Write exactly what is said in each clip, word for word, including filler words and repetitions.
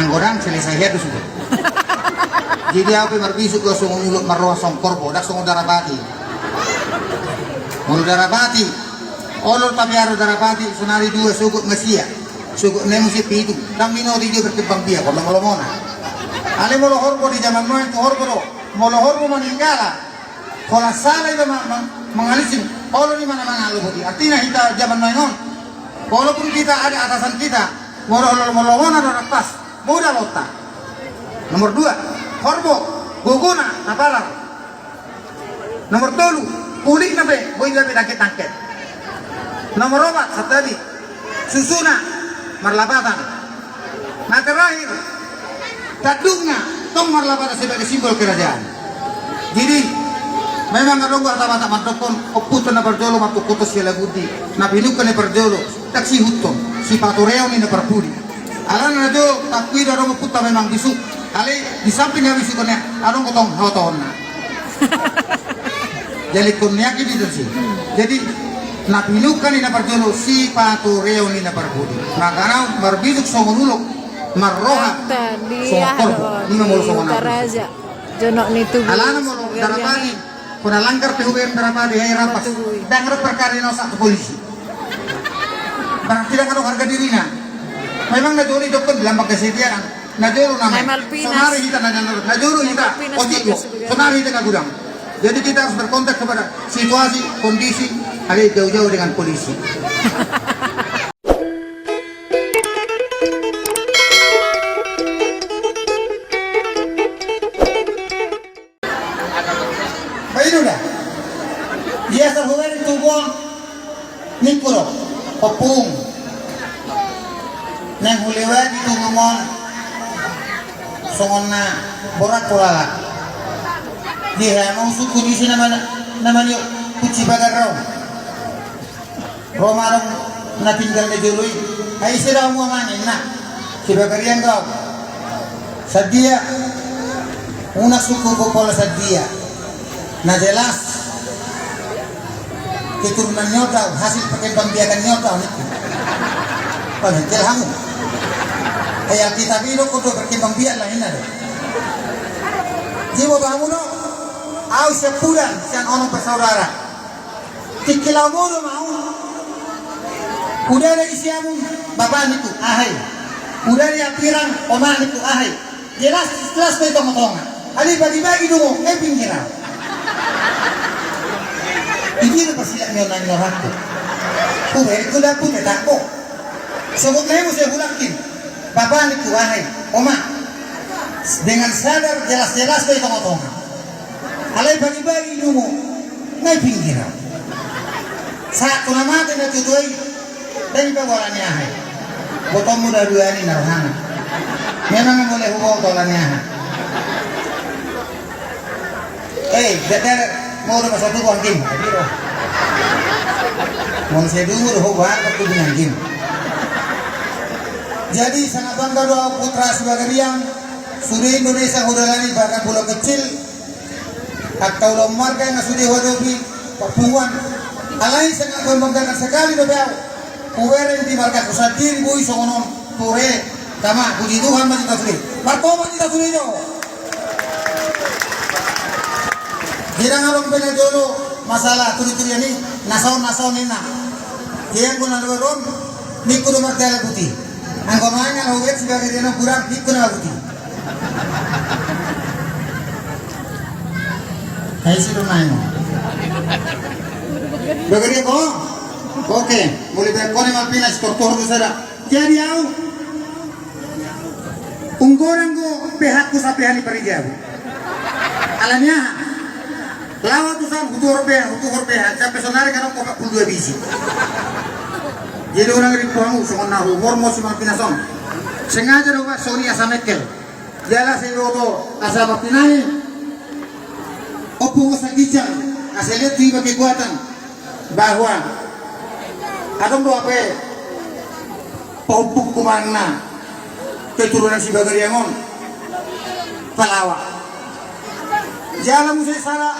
Godang selesai hian do sude. Jadi au pe marbisuk do songon ulok marroha songon horbo, ndang songon darapati. Molo darapati, olo tapiara darapati, sonari dua, sogot ma sia. Sogot nai muse pitu, ndang binoto i do berkembang biak, olo molo mona. Alai molo horbo di jaman nuaeng tu horbo do, molo horbo maninggala, holan sala iba ma-, ma-, mangalising, olo ni mana mangan loboti. Artina hita jaman nuaeng on, walaupun kita ada atasan kita, molo, molo, molo mona do na pas, modal onta. Nomor dua, horbo, gogona, na parar. Nomor tolu, kulitna pe, boi gabe dangket-dangket. Nomor opat, santabi, susuna, marlapatan. Na terakhir, tandukna, tong marlapatan sebagai simbol kerajaan. Jadi, memang adong do hata Batak mandokkon, ompunta na parjolo martungkothon sialagundi, na pinungka na parjolo, ndang siihuthon, sipatureon ni na parpudi. Alana na jolo, takkui do adong ompunta memang bisuk. Alai di samping na bisuk on, adong do tong haotoonna. Jadi kon niak i bisa si. Jadi na pinungka ni na parjolo, sipatureon ni na parpudi. Maka na marbisuk songon ulok, marroha songon horbo, ima molo songon ahu. Alana molo darapati, hona langgar pe hubereng darapati, hai rampas. Ndang ro perkara i na osak tu polisi. Berarti ndang adong harga dirina. Memang na jolo i dokkon di lambang kesetiaan. Na jolo nama. Sonari hita na, na, na jolo hita ojek do. Sonari hita na gudang. Jadi kita harus berkontak kepada situasi, kondisi, alai jauh-jauh dengan polisi. Baen do da. Dia sahuari tubuan. Ningku do, ompung. Naeng hulewati tubumu on. Songon na borat hulala. Dia ma usungkun ise nama, nama ni kunci pagar ro. Ro ma adong na tinggal na jolo i. Ai ise do hamu amang inna. Sibagarian do au. Sadia. Unang sungkun ho pola sadia. Na jelas keturunan ni on do au, hasil perkembangbiakan ni on do au ningku. Pala jel hamu. Ai Alkitab i do, do berkembang biak lah inna do. Jadi boha hamu do. Au sian Pudan, sian onom bersaudara. Tingki laho modom au. Hudadai siamun, bapa ningku, aha i. Hudadai hambirang, oma ningku, aha i. Jelas, jelas do i tongatonga. Alai bagi-bagi dungo, nunga pinggir au. Idia do parsilak ni on nang ni rohangku. Hubereng tu dapur, tetap ho. Sogot nai muse hulangkin. Bapa ningku, aha i, oma. Dengan sadar, jelas-jelas do i tongatonga. Alai bagi-bagi dungo, nunga pinggir au. Sahat tu na mate natuatua i, ndang diboto ala ni aha i. Botoonmu do haduan i na rohana. Memang molo huboto ala ni aha. Eh, dada, mau do masa tubuh anggim. Mau saya dulu do ho bahar tubuh anggim. Jadi sangat bangga do au putra Sibagariang, sude Indonesia hudalani bahkan pulau kecil. Angka ulaon marga na sude huadopi parpunguan. Alai sangat membanggakan sekali dope au. Hubereng di margaku sandiri boi songon on. Ture, tama, puji Tuhan ma hita sude. Martoban hita sude jo. Jadi ndang adong pe na jolo masalah turi-turian i, na saon, na saon inna. Jadi anggo na luar on, ningku do mardalan putih. Anggo mangan hubereng Sibagariang on gudang, ningku na putih. Ai ise do main. Bagariang ho? Oke, molo dibaen ho ni Malvinas, tortor do sada. Jadi au. Unggodang do pehakku sampe hali parijabu. Ala ni aha? Laho tu son hutuhor beha, hutuhor beha, sampe sonari kan opat pulu dua biji. Jadi unang rimpu hamu, songon na huhormo si Malvinas on. Sengaja do ba songon i asa mengkel. Jala sai boto asa martinangi. Ompung asa ginjang, asa liat tu iba kekuatan. Bahwa adong do hape pahompungku manang na keturunan Sibagariang on. Palawa. Jala muse sada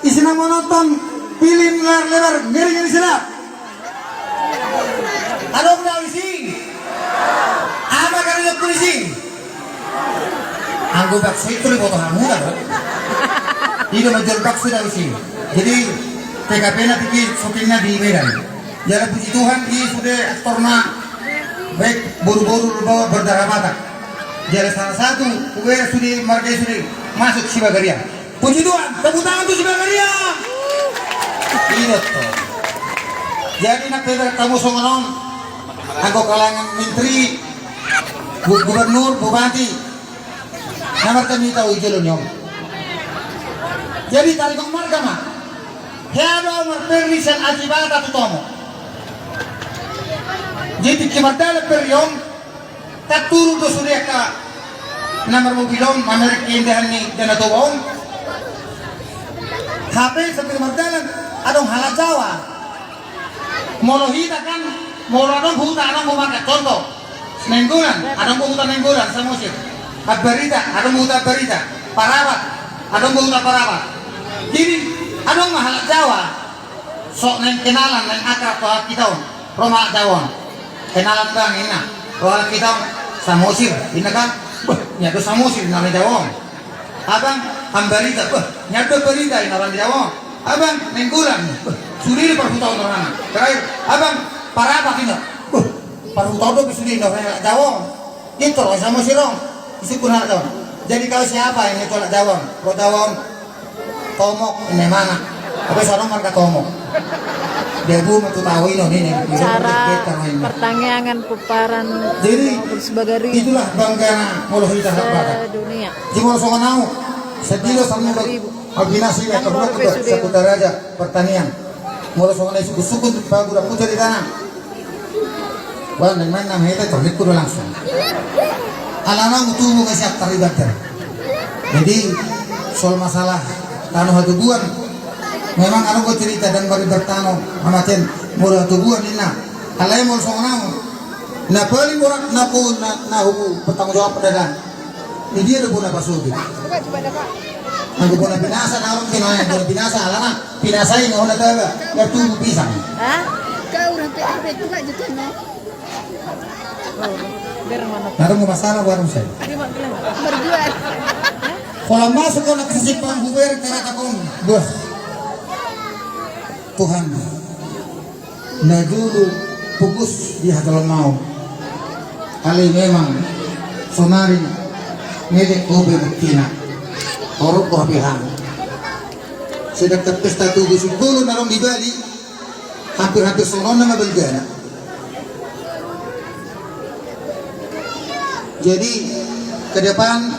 ise na manonton film layar lebar, ngeri-ngeri sada. Adong do au disi? Aha ma karejongku disi? Anggo bakso itu diboto hamu da. I do manjual bakso da disi. Jadi T K P-na tingki syutingna di Medan. Jala puji Tuhan, i sude aktorna baik boru-boru bawa berdarah Batak. Jala salah satu, gue sude marga sude masuk Sibagariang. Puji Tuhan, tepuk tangan untuk Sibagariang. I do to. Jadi nang pe tamu songon on, anggo kalangan menteri, gu-, gubernur, bupati, na marga ni tau i jolo ni on. Jadi taringot marga ma. Hea do marperi sian Ajibata tu Tomok. Jadi tingki mardalan peri on, kan turun do sude angka na marmobil on, mamereng keindahan ni Danau Toba on. Hape sambil mardalan, adong halak Jawa. Molo hita kan, molo adong huta, adong huta, contoh, Nainggolan, adong huta Nainggolan, Samosir. Ambarita, adong huta Ambarita. Parapat, adong huta Parapat. Jadi adong ma halak Jawa. Sok naeng kenalan, naeng akrab tu halak hita on. Ro ma halak Jawa on. Kenalan bang, ninna. Ro halak hita on. Samosir, ninna kan. Beh, nia do Samosir, ninna halak Jawa on. Abang, Ambarita, beh, nia do Ambarita, ninna halak Jawa on. Abang, Nainggolan, beh, sude do parhutaon rohana. Terakhir, abang, Parapat, ninna. Beh, parhutaon do sude ninna rohana halak Jawa on. Itu ro Samosir on. Disungkun halak Jawa on. Jadi kau siapa, ninna tu halak Jawa on. Ro Jawa on. Tomok, ninna imana. Tapi sono marga Tomok. Dia bu metu tahu ino, ninna. Cara pertangiangan puparan. Jadi itulah banggana molo hita halak Batak. Sedunia. Jadi molo songon au, sedilo sambil albinasi ya, terbuat Saputa Raja pertanian. Molo songon au, sukun-sukun tu pagu dapu jadi tanah. Wah, naeng main nama hita, terlikur langsung. Alana mutu bunga siap terlibat. Jadi soal masalah tano hatubuan, memang adong cerita dan bari bertano amaten molo hatubuan, ninna. Alai molo songon au, na paling borat na pu-, na, na hubu bertanggung jawab pada. Di dia do bona pasogit. Anggo bona pinasa, na ro pinasa, bona pinasa, alana pinasa i na hona taba, na tubu pisang. Hah? Kau orang P R P tua juga, no? Naro mo masalah warung saya. Berjual. Kalau masuk ke anak sisi pangguber, kena takon. Bos. Tuhan. Na jolo pupus di hata lemau. Alai memang sonari nede kobe buktina. Orok ko hape hang. Sedangkan pesta tugu sungkulu na ro di Bali, hampir-hampir songon on nama balgana. Jadi ke depan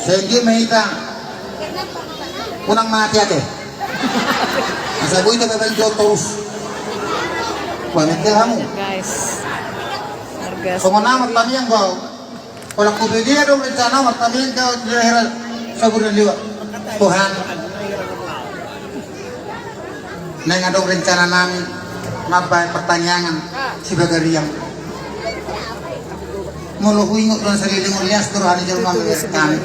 sehingga ma hita unang mati ate. Asa boi ta babal jauh terus. Wah, mete kamu. Guys. Songon nama tamiang kau. Kalau kubedia dong rencana martamiang kau di daerah Saburan Liwa. Tuhan. Naeng adong rencana nami mambaen partangiangan Sibagariang. Molo huingot do na saleleng on, lias do roha ni jolma mamereng hami.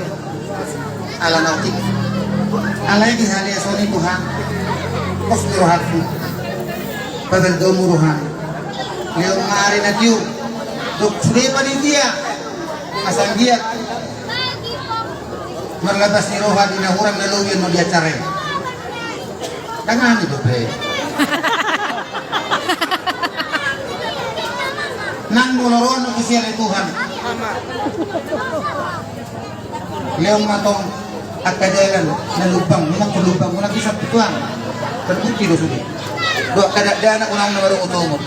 Alana otik. Alai di haleason i Tuhan. Pos do rohangku. Paberdomu roha. Leon mari na tiu. Dok sude panitia. Asa anggiat marlabas ni roha di na hurang na lobi on di acara i. Dangani dope. Nang molo ro na husian ni Tuhan. Leon ma tong angka dalan na lubang, memang tu lubang, unang bisa tu Tuhan. Terbukti do sude. Dua kada dana unang na baru utumur.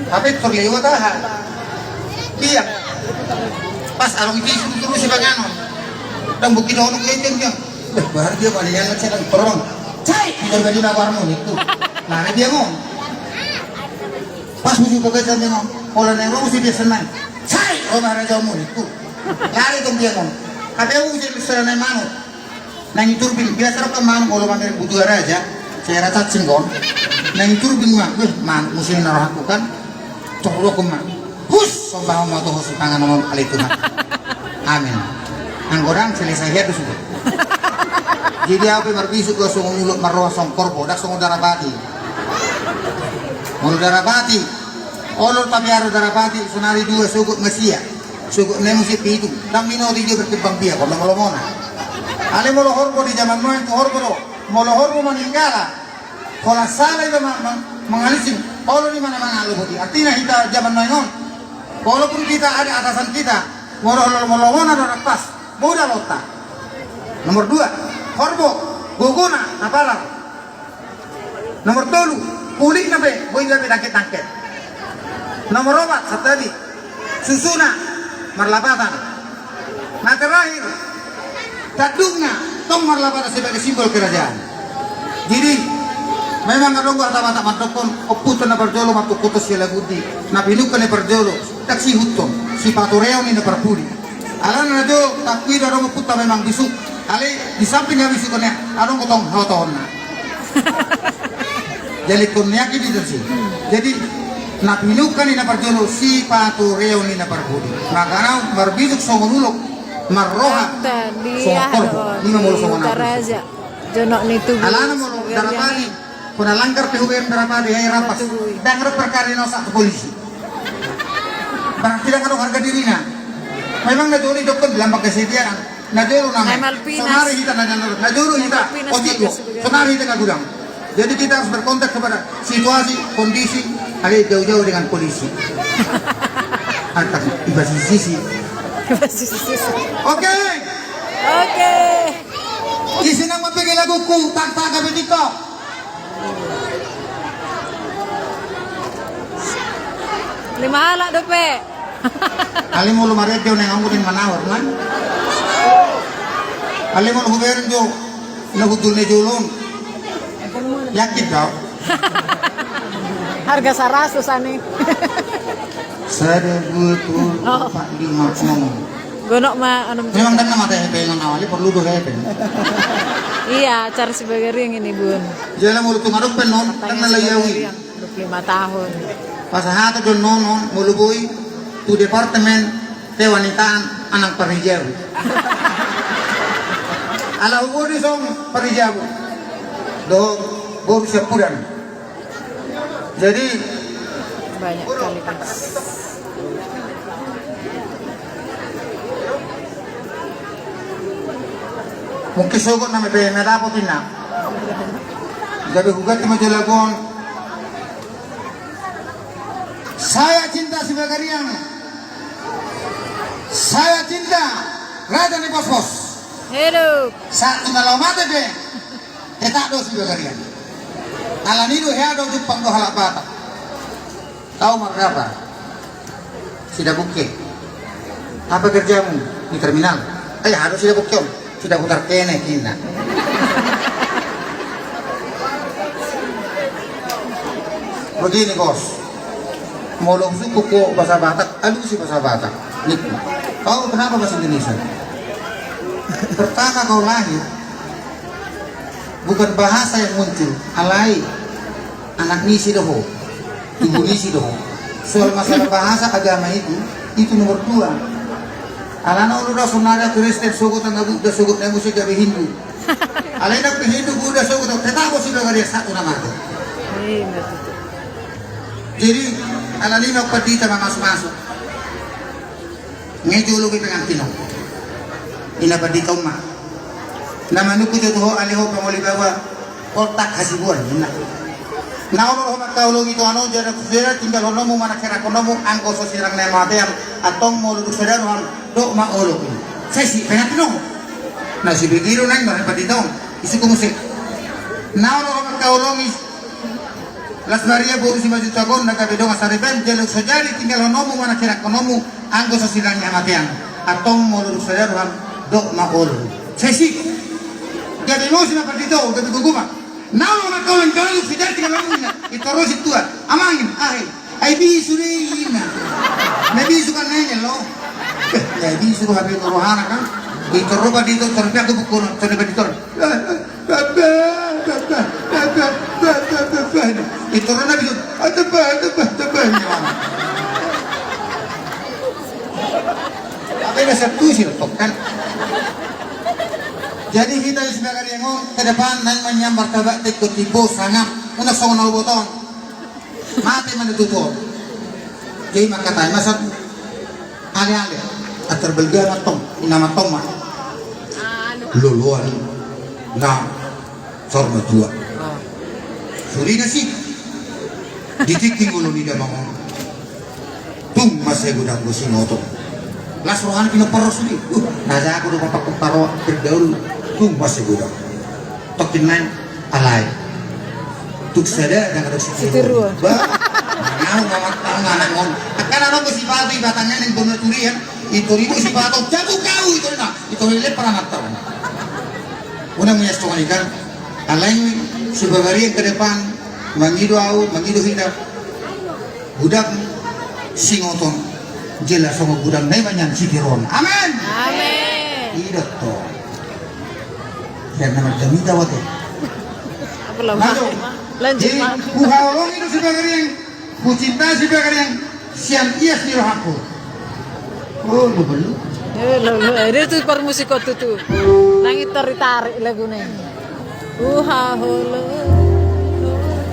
Tapi perliwat aha. Dia. Pas along itu suruh terus si panganon. Dan bukti dono ke itu dia. Wah, baru dia balik yang ngecek kan perong. Cai, tidak balik na warmo itu. Nah, dia ngomong. Pas musuh pekerjaan dia ngomong. Kalau neng rumus dia senang. Cai, rumah raja umur itu. Lari dong dia ngomong. Tapi aku bisa bisa naik manuk. Naeng i turbin, biasa rap kan manuk molo mamereng butuha raja, saya rasa cacing kon. Naeng i turbin ma, weh, manuk musim na rohangku kan. Cok rokok ma. Hus, sombahon ma toho sipanganon on ale Tuhan. Amin. Anggo dang selesai hea do sudah. Jadi au pe marbisuk do songon ulok marroha songkor bodak songon darapati. Molo darapati. Olo tapi aro darapati, sonari dua sogot masia. Sogot na muse pitu, ndang binoto i jo berkembang biak on, na molo mona. Alai molo horbo di zaman nuaeng tu horbo do, molo horbo maninggal, holan sala iba ma-, ma-, mangalising, olo ni mana mangalo boti. Artina hita zaman nuaeng on, walaupun kita ada atasan kita, molo, molo, molo mona do na pas, modal otak. Nomor dua, horbo, gogona, na parar. Nomor tolu, kulitna pe, boi gabe dangket-dangket. Nomor opat, santabi, susuna, marlapatan. Na terakhir, tandukna, tong marlapatan sebagai simbol kerajaan. Jadi, memang adong do hata Batak mandokkon, ompunta na parjolo, mantungkothon sialagundi, na pinungka ni parjolo, ndang siihuthon, sipatureon ni na parpudi. Alana na jo, takkui do adong ompunta memang bisuk. Alai di samping na bisuk on, adong do tong haotoonna. Jadi kon niaki di tersi. Jadi na pinungka ni na parjolo, sipatureon ni na parpudi. Makana marbisuk songon ulok, marroha songon torbuk. Ima molo songon au. Alana molo darapani, hona langgar pe hubaen darapani, ai rampas. Ndang ro perkara ni na sahat tu polisi. Berarti ndang adong harga dirina. Memang na jolo didokkon di lambang kesetiaan. Na jolo nama. Sonari hita na jolo, na jolo hita. Ojek do. Sonari hita na gudang. Jadi kita harus berkontak kepada situasi, kondisi, alai jauh-jauh dengan polisi. Atas, iba sisi. Oke. Oke. Isi nama pege laguku, tak tak gabe TikTok. Lima halak dope. Alai molo marende on, nang anggo den manawar man. Alai molo hubereng jo na hundul na jolo on. Yakin kau? Harga saratus ani. Sada, dua, tolu, opat, lima, onom. Gonok ma onom. Memang ndang na mate hepeng on, awali porlu do hepeng. Iya, acara Sibagariang ini, Bun. Jala molo tu ngadok pe on, ndang na lai au i. Dua puluh lima tahun. Pasahaton do on, molo boi tu departemen kewanitaan, anang parhijau. Ala huboto songon parhijau. Dohot boru siampudan. Jadi banyak kali, guys. Mungkin sogot nama pe na dapot inna. Jadi huganti ma jo lagu on. Saya cinta Sibagariang. Saya cinta raja ni pos-pos. Hidup. Sahat tu na laho mate pe. Tetap do Sibagariang. Alani do hea do jumpang do halak Batak. Tau margapa. Sida bukke. Apa kerjamu? Di terminal. Eh, harus sida bukke on. Sida putar kene kina. Begini, Bos. Molo suku ko bahasa Batak, alusi bahasa Batak. Nikmat. Kau kenapa bahasa Indonesia? Pertama kau lahir, bukan bahasa yang muncul, alai anak ni isi do ho, tubu ni isi do ho. Soal masalah bahasa agama itu, itu nomor dua. Alana olo do sonari Kristen sogot na Buddha, sogot na Muslim gabe Hindu. Alai na pe Hindu, Buddha, sogot tetap bos iba gabe satu nama tu. Jadi alani ma pandita ma masuk-masuk. Nge jolo pe pengantin on. Ina pandita on ma. Na manungkun jo tu ho ale ho pangoli baoa. Otak hasibuan ina. Na olo ho mangkaholongi tu anon jada kuseda tinggalhononmu manang herakhononmu anggo so sirang na hamatean antong molo dung sada roham dok ma olo. Sesi pengantin on. Na sibegiro nai ma pandita on. Isuku musik. Na olo ho mangkaholongi Las Maria boru Simanjuntak on na gabe dongan saripeon jala so jadi tinggalhononmu manang herakhononmu anggo so sirang ni hamatean antong molo dung sada roham dok ma olo. Sesi. Gabe emosi ma pandita on, gabe gogo ma. Na olo mangkaholongi jolo dung so jadi tinggalhononmu ina. Itorus i tu amang i, ahe. Ai bisu do i ina. Na bisu kan nanya lo. Ai bisu do hape rohana kan. Itorus pandita on, itorus pe anggo buku on, itorus pandita on. Baba, baba, baba, baba, baba. Itorus na bisu. Atapa, atapa, atapa. Apa ini satu sih kan? Jadi hita di Sibagariang on ke depan nai manyambar taba teko tibo sangap. Unang songon na huboto on. Mate ma na tutu on. Jadi mangkatai ma satu. Ale-ale. Terbalga ma tong, ina ma tong ma. Loloan na saur matua. Sude na si di tingki ngolu ni damang on. Tung mansai godang do singoton. Las rohana pinompar ro sude. Uh, na jago do papakkon paroa perdaul. Tung mansai godang. Tongkin nai alai. Tung sada na ngadok sitiruon. Ba. Manau mamat tau nganak on. Angka na nonggo sipato i batangnya ning bona turian. Itu ribu sipato jatuh kau itu na. Itu lele paramat tau. Unang menyas tongan ikan. Alai sibagarian ke depan. Mangido au, mangido hita. Godang singoton jala songon godang na i manang sitiruon. Amen. Amen. Ido to. Biar nama jamita wate. Apa lo? Lanjut. Lanjut. Jadi, huhaholongi do sibagarian, hucintai sibagarian sian ias ni rohangku. Oh, lu belum. Eh, lo, lo, eh, dia tu parmusik kau tu, tu. Nang i tarik-tarik laguna i. Uha holo.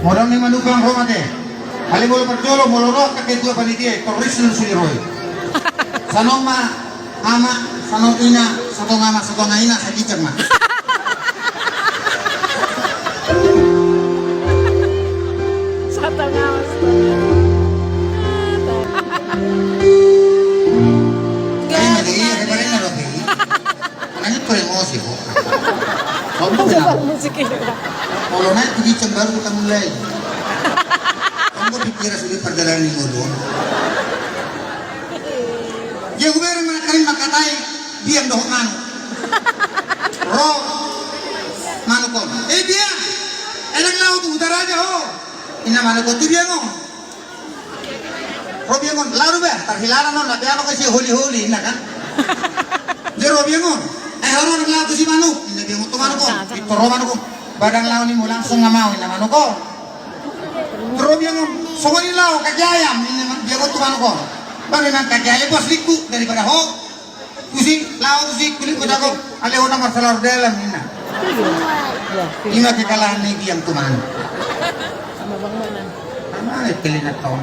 Modang ni manukang ro mate. Ale molo parjolo molo ro angka ketua panitia, torris lu suli ro i. Sanon ma ama, sanon ina, satonga ama, satonga ina, sai icek ma. Satonga ama, satonga ina. Iya, iya, iya, iya. Nangis tu emosi ho. Kau tu kenapa? Musik ini. Kalau naik tinggi cembaru kita mulai. Kamu pikir sudah perjalanan ini dulu. Dia gue biar mana kalian makatai dia dohot manuk. Ro manuk on. Eh dia, enak laut utara aja ho. Ina manuk on tu dia ngomong. Ro biang on, lalu be, tarhilala non, na biang on kasi holi-holi, ina kan? Dia ro biang on, eh, ro nang laho tusi manuk, ina biang on tu manuk on, itu ro manuk on, badang laho ni mu langsung nggak mau, ina manuk on. Ro biang on, songon i laho kaki ayam, ina biang on tu manuk on. Bang memang kaki ayam bos liku daripada ho. Tusi, laho tusi, kulit kuda ko, ale ona masalah dalam, ina. Ima kekalahan ni biang tu manuk. Sama bang mana? Sama, eh, kelina taon.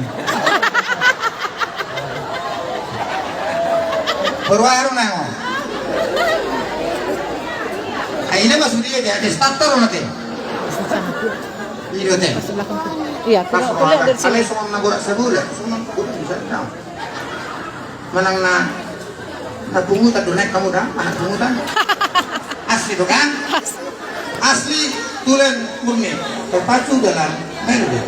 Baru air na, oh. Ah, ini mas dia, dia, dia starter nanti. Ini dia. Iya, pas kuliah dari sini. Ale songon na borak sabulan, songon na borak bisa tahu. Manang na, na pungutan do naik kamu dah, anak pungutan. Asli do kan? Asli tulen murni. Terpacu dalam melodi.